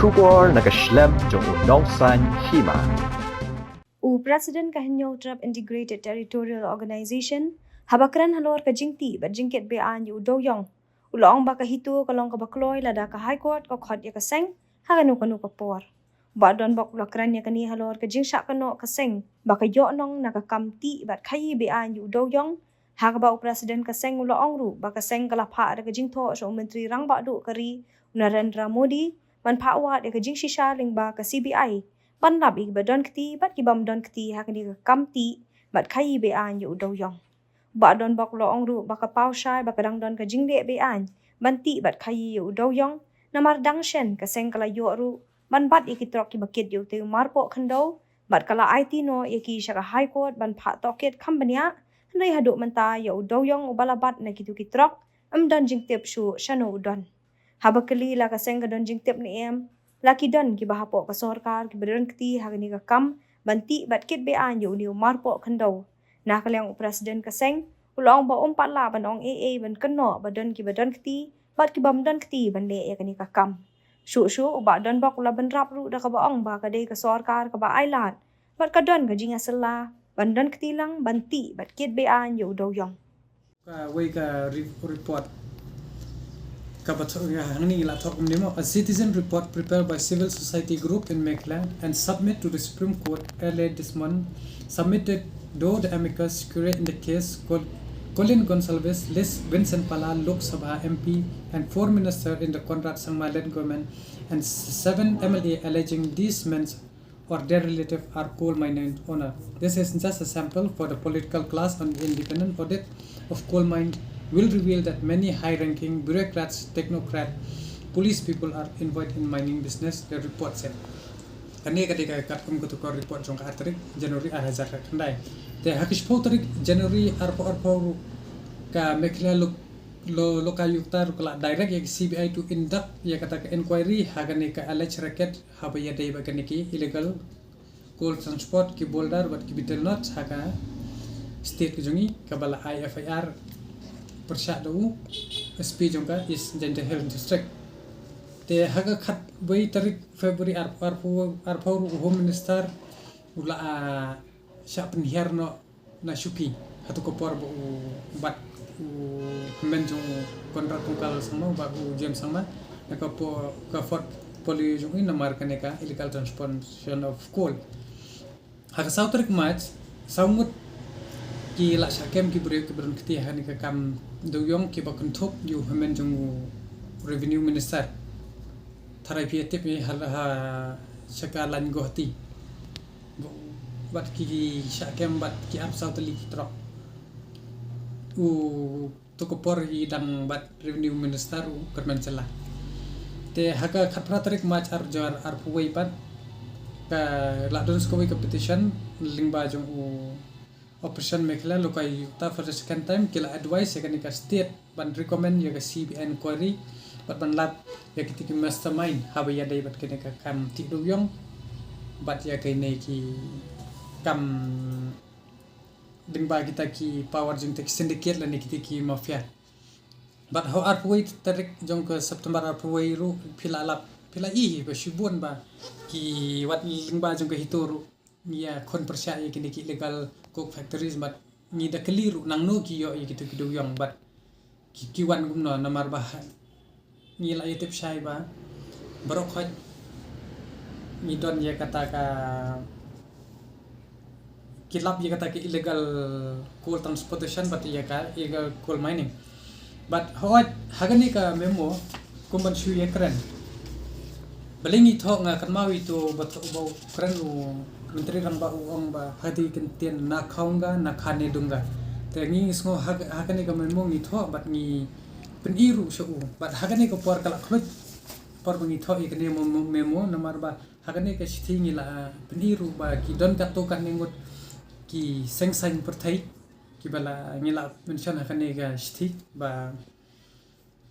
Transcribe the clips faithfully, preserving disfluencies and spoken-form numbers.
Khubor na ka shlem jong u Nongsaiñ Hima. U President ka Hynñiewtrep Integrated Territorial Organization haba kren halor ka jingtih bad jingkit beaiñ ïa u dewïong, u la ong ba ka HITO ka long kaba kloi lada ka High Court ka khot ïa ka seng ha kano kano ka por. Bah Donbok u la kren ïa kane halor ka jingshah kynnoh ka seng ba ka ïoh nong na ka kam tih bad khaïi beaiñ ïa u dewïong, ha kaba u President ka seng u la ong ruh ba ka seng ka la phah da ka jingthoh sha u Myntri Rangbah Duh ka ri, u Narendra Modi, ban phah wad ïa ka jingshisha lyngba ka CBI ban lap ïa kiba don kti bad ki bym don kti ha kane ka kam tih bad khaïi beaiñ ïa u dewïong. Bah Donbok u la ong ruh ba ka paw shai ba ka dang don ka jingleh beaiñ ban tih bad khaïi ïa u dewïong, namar dang shen ka seng ka la ïoh ruh ban bat ïa ki trok kiba kit ïa utei u marpoh khyndew, bad ka la aiti noh ïa ki sha ka High Court ban phah tohkit kham bniah, hynrei haduh mynta ïa u dewïong uba la bat na kitu ki trok ym don jingtip shuh shano u don. Haba kylli la ka seng ka don jingtip ne em, la ki don kiba hapoh ka sorkar kiba don kti ha kane ka kam ban tih bad kit beaiñ ïa une u marpoh khyndew, na ka liang u President ka seng u la ong ba um pat lah ban ong ei ei ban kynnoh ba don kiba don kti bad ki bym don kti ban leh ïa kane ka kam. Shuh shuh u Bah Donbok u la bynrap ruh da kaba ong ba ka dei ka sorkar kaba ailad bad ka don ka jingïasylla ban don kti lang ban tih bad kit beaiñ ïa u dewïong. Kawei ka re-, report kaba thoh, nga hangne la thoh kumne mo. A citizen report prepared by civil society group in Meghalaya and submit to the Supreme Court earlier this month, submitted though the amicus curiae in the case Col-, Colin Gonsalves, Les Vincent Pala, Lok Sabha M P and four minister in the Conrad Sangma led government, and seven M L A alleging these men or their relative are coal mining owner. This is just a sample, for the political class on the independent audit of coal mine will reveal that many high-ranking bureaucrats, technocrat, police people are involved in mining business, the report said. Kane ka dei ka katkum katu ka report jong ka ar tarik January ar hajar khyndai. Te ha ka shiphew tarik January arphew arphew ruh ka Meghalaya Lok-, Lo-, Lokayukta ruh ka la direct ïa ka C B I to conduct ïa kata ka inquiry ha kane ka alleged racket haba ïadei bad kane ki illegal coal transport, ki boulder bad ki betel nut ha ka state ka jong ngi, kaba la ai F I R pyrshah da u S P jong ka East Jaintia Hills District. Te ha ka khatwei tarik February ar, arphew, arphew ruh u Home Minister u la, ah, shah pynhiar noh na shuki, hato ka por ba u bat u hynmen jong u Conrad Tongkal Sangma, u bat u James Sangma, na ka por, ka portfolio jong u namar kane ka illegal transportation of coal. Ha ka saw tarik March, saw ngut ki la shah kem ki briew kiba don kti ha kane ka kam dewïong kiba kynthup ïa u hynmen jong u Revenue Minister. Tharai phi ïa tip ïa ha, ha sha ka lain Guwahati. Bad ki shah kem bad ki arphew saw tylli ki trok. U tu ka por i dang bad Revenue Minister u kyrmen shylla. Te ha ka khatphra tarik March ar hajar arphew wei pat ka la don sa kawei ka petition lyngba jong u Operation Meghalaya Lokayukta for the second time, ki la advise ïa kane ka state ban recommend ïa ka C B I inquiry bad ban lap ïa kiti ki mastermind haba ïadei bad kane ka kam tih dewïong bad ïa kine ki kam lyngba kita ki power jong kita ki syndicate lane kita ki mafia. Bad ha arphew wei tarik jong ka September arphew wei ruh phi la lap, phi la i ba shibun ba ki wat lyngba jong ka HITO ruh ngi ïa khun pyrshah ïa kine ki illegal coke factories bad ngi da kylli ruh nangno ki ïoh ïa kito ki dewïong bad ki, ki wan kumno, namar ba ha, ngi la ïa tip shai ba baroh khoit ngi don ïa kata ka, ki lap ïa kata ka illegal coal transportation bad ïa ka illegal coal mining. Bad hooid ha kane ka memo kum ban shu ïa kren. Balei ngi thoh, nga kynmaw ïa uto ba thoh, ba u kren u Myntri Rangbah u ong ba ha kata ka ktien na khaunga na khane dunga. Te ngi sngew ha, ha kane ka memo ngi thoh bad ngi pyni ruh sha u. Bad ha kane ka por ka la khluit por ba ngi thoh ïa kane mo-, mo-, memo namar ba ha kane ka shithi ngi la, ah, pyni ruh ba ki don katto katne ngut ki seng saiñ pyrthei kiba la ngi la mention ha kane ka shithi ba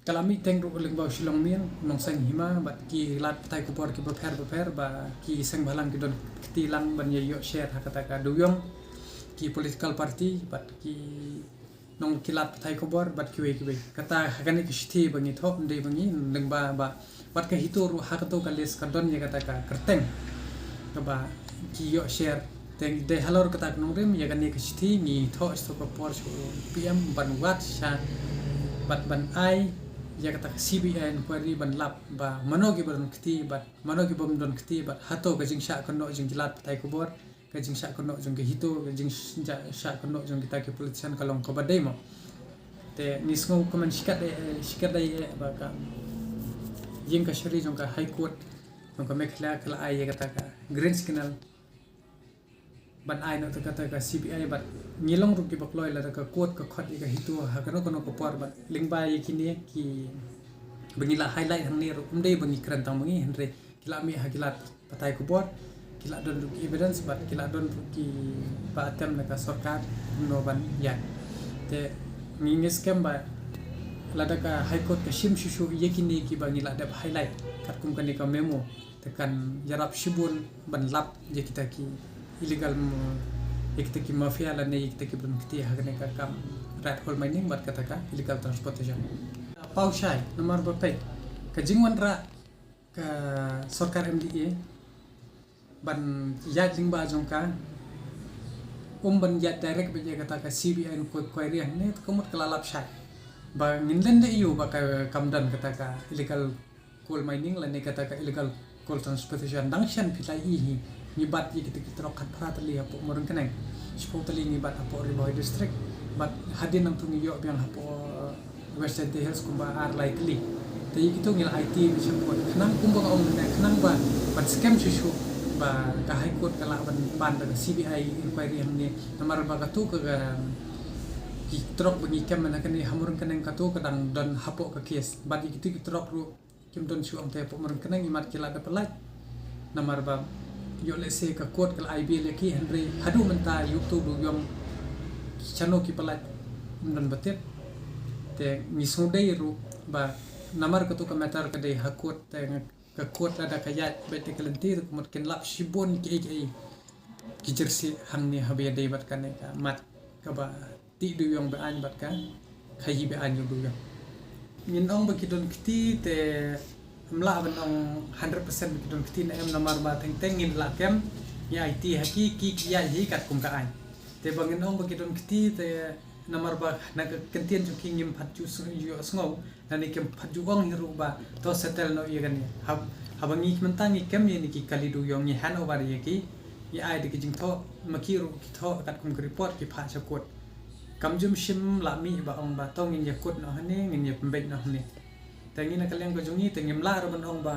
ka la mih teng ruh lyngba u Shillong Mail, Nongsaiñ Hima bad ki lad pathai khubor kiba pher bapher ba ki seng bhalang ki don kti lang ban ïa ïoh share ha kata ka dewïong, ki political party bad ki nongkylad pathai khubor bad kiwei kiwei. Kata ha kane ka shithi ba ngi thoh, ym dei ba ngi, lyngba ba, bad ka HITO ruh ha kato ka list ka don ïa kata ka kyrteng kaba ki ïoh share. Te dei halor kata ka nongrim ïa kane ka shithi ngi thoh sha ka por sha u P M ban wad sha bad ban ai ïa kata ka C B I inquiry ban lap ba mano kiba don kti bad mano ki bym don kti bad hato ka jingshah kynnoh jingkylad pathai khubor, ka jingshah kynnoh jong ka HITO, ka jingshah kynnoh jong kita ki politician ka long kaba dei mo. Te ngi sngew kumne shikatdei, eh, shikatdei, eh, ba ka ïing kashari jong ka High Court jong ka Meghalaya ka la ai ïa kata ka green signal ban ai noh ïa kata ka C B I bad ngi long ruh kiba kloi lada ka court ka khot ïa ka HITO ha kano kano ka por bad lyngba ïa kine kiba ngi la highlight hangne ruh ym dei ba ngi kren tang ba ngi, hynrei ki la mih ha ki lad pathai khubor, ki la don ruh ki evidence bad ki la don ruh kiba attempt na ka sorkar kumno ban ïaid. Te ngi, ngi skhem ba lada ka High Court ka shim shuh shuh ïa kine kiba ngi la dep highlight katkum kane ka memo, te kan ïarap shibun ban lap ïa kita ki illegal mo-, ïa kita ki mafia lane ïa kita kiba don kti ha kane ka kam rat coal mining bad kata ka illegal transportation. Paw shai namar ba peit ka jingwanrah ka sorkar M D A ban ïaid lyngba jong ka, um ban ïaid direct beit ïa kata ka C B I inquiry hangne, te ka mut ka la lap shai. Ba ngin len da ïoh ba ka kam don kata ka illegal coal mining lane kata ka illegal coal transportation. Dang shen phi la ïohi ngi bat ïa kita ki trok khatphra tylli hapoh Mawryngkneng, shiphew tylli ngi bat hapoh Ri Bhoi District, bad hadien nangta ngi ïoh biang hapoh West Jaintia Hills kumba ar lai tylli. Te ïa kito ngi la aiti bishar court khnang kumba nga ong mynne khnang ba ban skhem shuh shuh ba ka High Court ka lah ban ban da ka C B I inquiry hangne. Namar ba kato ka, ka ki trok ba ngi kem mynne kane ha Mawryngkneng kato ka dang don hapoh ka case. Bad ïa kito ki trok ruh kim don shuh ong te hapoh Mawryngkneng imat ki la da pyllait. Namar ba ïoh lehse ka court ka la ai bail ïa ki hynrei haduh mynta ïa uto u dewïong shano ki pyllait ym don ba tip. Te ngi sngewdei ruh ba namar kato ka matter ka dei ha court te ka court lada ka ïaid beit te ka lynti te ka mut kin lap shibun kiei kiei ki jyrsieh hangne haba ïadei bad kane ka mat kaba tih dewïong be-aiñ bad ka khaïi be-aiñ u dewïong. Ngin ong ba ki don kti te ym lah ban ong hundred percent ba ki don kti ne em namar ba teng teng ngin lah kem ngi aiti ha ki, ki ki ïaid hi katkum ka aiñ. Te ba ngin ong ba ki don kti te namar ba na ka kyntien jong ki ngim pat ju ïohsngew lane kim pat ju ong hi ruh ba to settle noh ïa kane. Haba ngi mynta ngi kem ïa kine ki kali dewïong ngi hand over ïa ki, ngi ai da ki jingthoh ma ki ruh ki thoh katkum ka report ki phah sha court. Kam ju shym la mih ba ong ba to ngin ïa kut noh hangne, ngin ïa pynbeit noh hangne. Te ngi na ka liang ka jong ngi te ngim lah ruh ban ong ba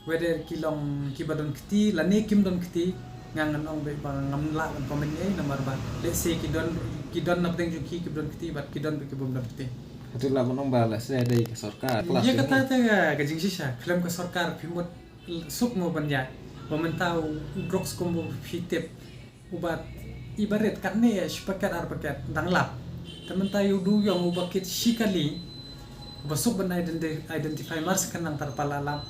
whether ki long kiba don kti lane kim don kti, nga ngan ong beit ba ngam lah ban comment ei namar ba lehse ki don, ki don na pdeng jong ki kiba don kti bad ki don bad ki bym don kti. Hato lah ban ong ba lehse dei ka sorkar. Ïa kata te ka jingshisha khlem ka sorkar phi mut suk mo ban ïaid. Ba mynta u Brooks kumba phi tip uba i barit katne shi paket ar paket dang lap. Te mynta ïa u dewïong uba kit shi kali uba suk ban identi-, identify mar sha ka nang tar pala lap.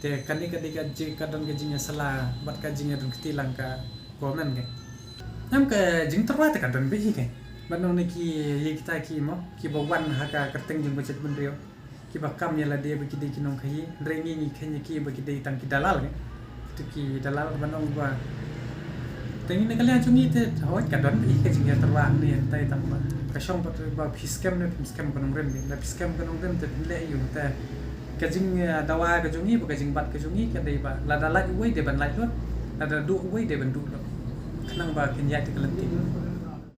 Te kane ka dei ka jing, ka don ka jingïasylla bad ka jingïadon kti lang ka government ka. Nam ka jingtyrwa te ka don beit hi ka. Bad nong ne ki ïa kita ki mo kiba wan ha ka kyrteng jong ka jaitbynriew. Kiba kam ïa lade ba ki dei ki nongkhaïi, hynrei ngi ngi khein ïa ki ba ki dei tang ki dalal ne. Kito ki dalal ban ong ba. Te ngi na ka liang jong ngi te hooid ka don beit ka jingïatyrwa hangne hangtai tang ba ka shong pat ba phi skhem ne phim skhem ka nongrim ne. Lada phi skhem ka nongrim te phin leh ïa u te ka jingdawa ka jong ngi ba ka jingbat ka jong ngi ka dei ba lada lait uwei dei ban lait lut, lada duh uwei dei ban duh lut. Khnang ba kin ïaid te ka lynti.